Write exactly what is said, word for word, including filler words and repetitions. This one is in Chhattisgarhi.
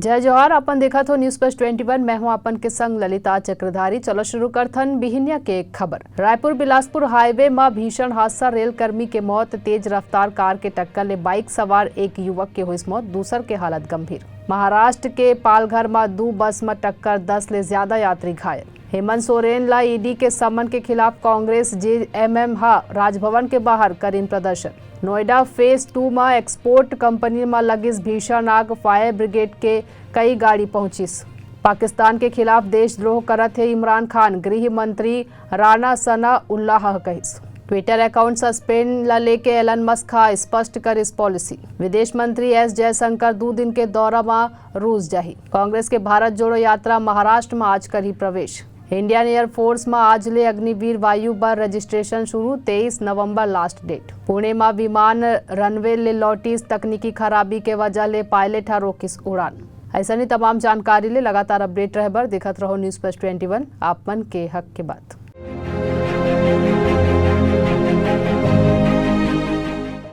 जय जोहार, अपन देखत हो News Plus twenty one, मैं हूं अपन के संग ललिता चक्रधारी। चलो शुरू करथन बिहिनिया के खबर। रायपुर बिलासपुर हाईवे म भीषण हादसा, रेल कर्मी के मौत, तेज रफ्तार कार के टक्कर ले बाइक सवार एक युवक के होइस मौत, दूसर के हालत गंभीर। महाराष्ट्र के पालघर म दू बस म टक्कर, दस ले ज्यादा यात्री घायल। हेमंत सोरेन ला ईडी के समन के खिलाफ कांग्रेस जेएमएम ह राजभवन के बाहर करिन प्रदर्शन। नोएडा फेज टू म एक्सपोर्ट कंपनी म लगिस भीषण आग, फायर ब्रिगेड के कई गाड़ी पहुंचिस। पाकिस्तान के खिलाफ देशद्रोह करत हे इमरान खान, गृह मंत्री राणा सना उल्लाह ह कहिस। ट्विटर अकाउंट सस्पेंड ला लेके एलन मस्क ह स्पष्ट करिस पॉलिसी। विदेश मंत्री एस जयशंकर दू दिन के दौरा म रूस जाही। कांग्रेस के भारत जोड़ो यात्रा महाराष्ट्र म आज करही प्रवेश। इंडियन एयरफोर्स म आज ले अग्निवीर वायु बर रजिस्ट्रेशन शुरू, तेईस नवंबर लास्ट डेट। पुणे म विमान रनवे ले लौटिस, तकनीकी खराबी के वजह ले पायलट ह रोकिस उड़ान। अइसने तमाम जानकारी ले लगातार अपडेट रहे बर देखत रहो News Plus twenty one, आप मन के हक के बात।